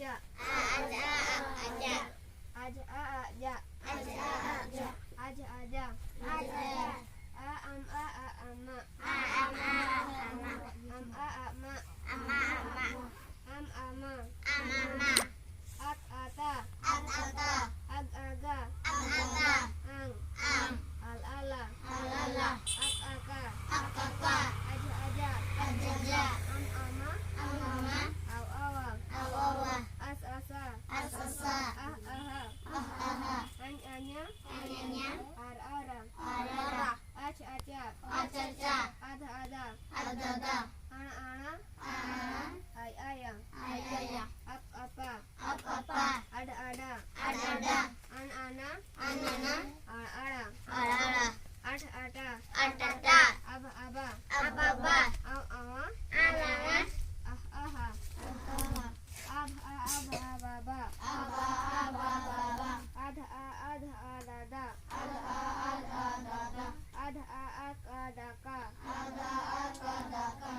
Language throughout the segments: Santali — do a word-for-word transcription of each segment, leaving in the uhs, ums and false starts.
ᱟᱡᱟᱜ᱾ ᱟᱡ ᱟ ᱟᱜ ᱟᱡᱟᱜ᱾ ᱟᱡ ᱟ ᱟᱜ ᱡᱟᱜ᱾ ᱟᱡ ᱟ ᱟᱜ ᱡᱟ᱾ ᱟᱡ ᱟ ᱡᱟ᱾ ᱟᱡ ᱟ ᱡᱟ᱾ ᱟ ᱟᱢ ᱟ ᱟᱜ ᱟᱢᱟᱜ᱾ ᱟ ᱟᱢ ᱟ ᱟᱜ ᱟᱢᱟᱜ᱾ ᱟᱢ ᱟ ᱟᱜ ᱢᱟᱜ᱾ ᱟᱢ ᱟ ᱟᱜ ᱢᱟᱜ᱾ ᱟᱢ ᱟ ᱢᱟ᱾ ᱟᱢ ᱟ ᱢᱟ᱾ ᱟᱛ ᱟᱛᱟ᱾ ᱟᱛ ᱟᱛᱟ᱾ ᱟᱜ ᱟᱜᱟ᱾ ᱟᱜ ᱟᱜᱟ᱾ ᱟᱝ᱾ ᱟᱝ᱾ ᱟᱞ ᱟᱞᱟ᱾ ᱟᱞ ᱟᱞᱟ᱾ ᱟᱠ ᱟᱠᱟ᱾ ᱟᱠ ᱟᱠᱟ᱾ ᱟᱡ ᱟᱡᱟ᱾ ᱟᱡ ᱟᱡᱟ᱾ ᱟᱢ ᱟᱢᱟ᱾ ᱟᱢ ᱟᱢᱟ᱾ ᱟᱣ ᱟᱣᱟ᱾ ᱟᱣ ᱟᱣᱟ᱾ ᱟᱥ ᱟᱥᱟ᱾ ᱟᱥ ᱟᱥᱟ᱾ ᱟᱦ ᱟᱦᱟ᱾ ᱟᱦ ᱟᱦᱟ᱾ ᱟᱧ ᱟᱧᱟ᱾ ᱟᱧ ᱟᱧᱟ᱾ ᱟᱨ ᱟᱨᱟ᱾ ᱟᱨ ᱟᱨᱟ᱾ ᱟᱪ ᱟᱪᱟ᱾ ᱟᱪ ᱟᱪᱟ᱾ ᱟᱫᱷ ᱟᱫᱟ᱾ ᱟᱫᱷ ᱟᱫᱟ᱾ ᱟᱬ ᱟᱬᱟ᱾ ᱟᱬ ᱟᱬᱟ᱾ ᱟᱭ ᱟᱭᱟ᱾ ᱟᱭ ᱟᱭᱟ᱾ ᱟᱯ ᱟᱯᱟ᱾ ᱟᱯ ᱟᱯᱟ᱾ ᱟᱰ ᱟᱰᱟ᱾ ᱟᱰ ᱟᱰᱟ᱾ ᱟᱱ ᱟᱱᱟ᱾ ᱟᱱ ᱟᱱᱟ᱾ ᱟᱲ ᱟᱲᱟ᱾ ᱟᱲ ᱟᱲᱟ᱾ ᱟᱴ ᱟᱴᱟ᱾ ᱟᱴ ᱟᱴᱟ᱾ ᱟᱵ ᱟᱵᱟ᱾ ᱟᱵ ᱟᱵᱟ᱾ ᱟᱣ ᱟᱣᱟ᱾ ᱟᱣ ᱟᱣᱟ᱾ ᱟᱦ ᱟᱦᱟ᱾ ᱟᱦ ᱟᱦᱟ᱾ ᱟᱵ ᱟ ᱟᱵ ᱟ ᱵᱟᱵᱟ᱾ ᱟᱵ ᱟ ᱟᱵ ᱟ ᱵᱟᱵᱟ᱾ ᱟᱫ ᱟ ᱟᱫ ᱟ ᱫᱟᱫᱟ᱾ ᱟᱫ ᱟ ᱟᱫ ᱟ ᱫᱟᱫᱟ᱾ ᱟᱫ ᱟ ᱟᱠ ᱟ ᱫᱟᱠᱟ᱾ ᱟᱫ ᱟ ᱟᱠ ᱟ ᱫᱟᱠᱟ᱾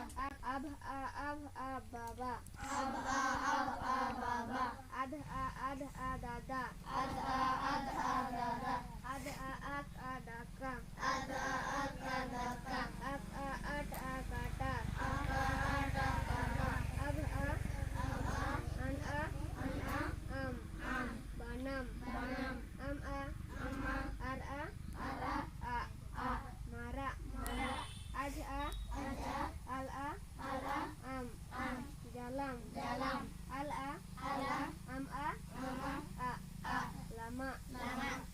ᱟᱵ ᱟ ᱟᱵ ᱟ ᱵᱟᱵᱟ᱾ ᱟᱵ ᱟ ᱟᱵ ᱟ ᱵᱟᱵᱟ᱾ ᱟᱫ ᱟ ᱟᱫ ᱟ ᱫᱟᱫᱟ᱾ ᱟᱫ ᱟ ᱟᱫ ᱟ ᱫᱟᱫᱟ᱾ ᱟᱫ ᱟ ᱟᱠ ᱟ ᱫᱟᱠᱟ᱾ ᱟᱫ ᱟ ᱟᱠ ᱟ ᱫᱟᱠᱟ᱾ ᱟᱠ ᱟ ᱟᱴ ᱟ ᱠᱟᱴᱟ᱾ ᱟᱠ ᱟ ᱟᱴ ᱟ ᱠᱟᱴᱟ᱾ ᱟᱵ ᱟ᱾ ᱟᱵ ᱟ᱾ ᱟᱱ ᱟ᱾ ᱟᱱ ᱟ᱾ ᱟᱢ᱾ ᱟᱢ᱾ ᱵᱟᱱᱟᱢ᱾ ᱵᱟᱱᱟᱢ᱾ ᱟᱢ ᱟ᱾ ᱟᱢ ᱟ᱾ ᱟᱨ ᱟ᱾ ᱟᱨ ᱟ᱾ ᱟᱜ᱾ ᱟᱜ᱾ ᱢᱟᱨᱟᱜ᱾ ᱢᱟᱨᱟᱜ᱾ ᱟᱡ ᱟ᱾ ᱟᱡ ᱟ᱾ ᱟᱞ ᱟ᱾ ᱟᱞ ᱟ᱾ ᱟᱢ᱾ ᱟᱢ᱾ ᱡᱟᱞᱟᱢ᱾ ᱡᱟᱞᱟᱢ᱾ ᱟᱞ ᱟ᱾ ᱟᱞ ᱟ᱾ ᱟᱢ ᱟ᱾ ᱟᱢ ᱟ᱾ ᱟᱜ᱾ ᱟᱜ᱾ ᱞᱟᱢᱟᱜ᱾ ᱞᱟᱢᱟᱜ᱾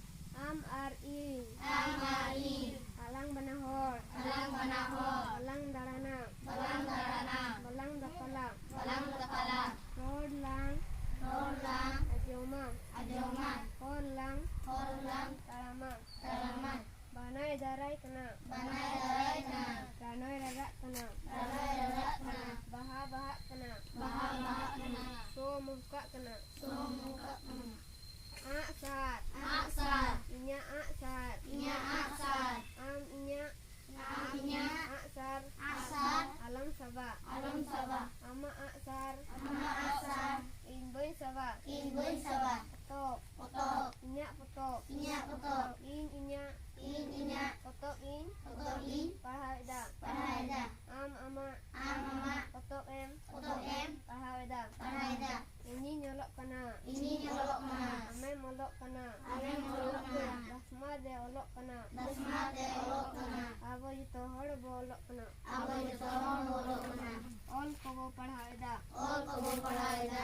ᱟᱢ ᱟᱨ ᱤᱧ᱾ ᱟᱢ ᱟᱨ ᱤᱧ᱾ ᱟᱞᱟᱝ ᱵᱟᱱᱟ ᱦᱚᱲ᱾ ᱟᱞᱟᱝ ᱵᱟᱱᱟ ᱦᱚᱲ᱾ ᱵᱟᱞᱟᱝ ᱫᱟᱬᱟᱱᱟ᱾ ᱵᱟᱞᱟᱝ ᱫᱟᱬᱟᱱᱟ᱾ ᱵᱟᱞᱟᱝ ᱫᱟᱯᱟᱞᱟ᱾ ᱵᱟᱞᱟᱝ ᱫᱟᱯᱟᱞᱟ᱾ ᱨᱚᱲ ᱞᱟᱝ᱾ ᱨᱚᱲ ᱞᱟᱝ᱾ ᱟᱸᱡᱚᱢᱟ᱾ ᱟᱸᱡᱚᱢᱟ᱾ ᱦᱚᱨ ᱞᱟᱝ᱾ ᱦᱚᱨ ᱞᱟᱝ᱾ ᱛᱟᱲᱟᱢᱟ᱾ ᱛᱟᱲᱟᱢᱟ᱾ ᱵᱟᱱᱟᱭ ᱫᱟᱨᱟᱭ ᱠᱟᱱᱟ᱾ ᱵᱟᱱᱟᱭ ᱫᱟᱨᱟᱭ ᱠᱟᱱᱟ᱾ ᱨᱟᱱᱚᱭ ᱨᱟᱨᱟᱜ ᱠᱟᱱᱟ᱾ ᱨᱟᱱᱚᱭ ᱨᱟᱨᱟᱜ ᱠᱟᱱᱟ᱾ ᱵᱟᱦᱟ ᱵᱟᱦᱟᱜ ᱠᱟᱱᱟ᱾ ᱵᱟᱦᱟ ᱵᱟᱦᱟᱜ ᱠᱟᱱᱟ᱾ ᱥᱚ ᱢᱚᱦᱠᱟᱜ ᱠᱟᱱᱟ᱾ ᱥᱚ ᱢᱚᱦᱠᱟᱜ ᱠᱟᱱᱟ᱾ ᱟᱸᱜ ᱥᱟᱨ᱾ ᱟᱸᱜ ᱥᱟᱨ᱾ ᱤᱧᱟᱹᱜ ᱟᱸᱜ ᱥᱟᱨ᱾ ᱤᱧᱟᱹᱜ ᱟᱸᱜ ᱥᱟᱨ᱾ ᱟᱢ ᱤᱧᱟᱹᱜ ᱟᱢ ᱤᱧᱟᱹᱜ ᱟᱸᱜ ᱥᱟᱨ᱾ ᱟᱸᱜ ᱥᱟᱨ᱾ ᱟᱞᱚᱢ ᱥᱟᱵᱟ᱾ ᱟᱞᱚᱢ ᱥᱟᱵᱟ᱾ ᱟᱢᱟᱜ ᱟᱸᱜ ᱥᱟᱨ᱾ ᱟᱢᱟᱜ ᱟᱸᱜ ᱥᱟᱨ᱾ ᱤᱧ ᱵᱟᱹᱧ ᱤᱧᱤᱧ ᱚᱞᱚᱜ ᱠᱟᱱᱟ᱾ ᱟᱢᱮᱢ ᱚᱞᱚᱜ ᱠᱟᱱᱟ᱾ ᱟᱢᱮᱢ ᱚᱞᱚᱜ ᱠᱟᱱᱟ᱾ ᱫᱟᱥᱢᱟ ᱫᱮ ᱚᱞᱚᱜ ᱠᱟᱱᱟ᱾ ᱫᱟᱥᱢᱟ ᱫᱮ ᱚᱞᱚᱜ ᱠᱟᱱᱟ᱾ ᱟᱵᱚ ᱡᱚᱛᱚ ᱦᱚᱲ ᱵᱚ ᱚᱞᱚᱜ ᱠᱟᱱᱟ᱾ ᱟᱵᱚ ᱡᱚᱛᱚ ᱦᱚᱲ ᱵᱚ ᱚᱞᱚᱜ ᱠᱟᱱᱟ᱾ ᱚᱞ ᱠᱚᱵᱚ ᱯᱟᱲᱦᱟᱣ ᱮᱫᱟ᱾ ᱚᱞ ᱠᱚᱵᱚ ᱯᱟᱲᱦᱟᱣ ᱮᱫᱟ᱾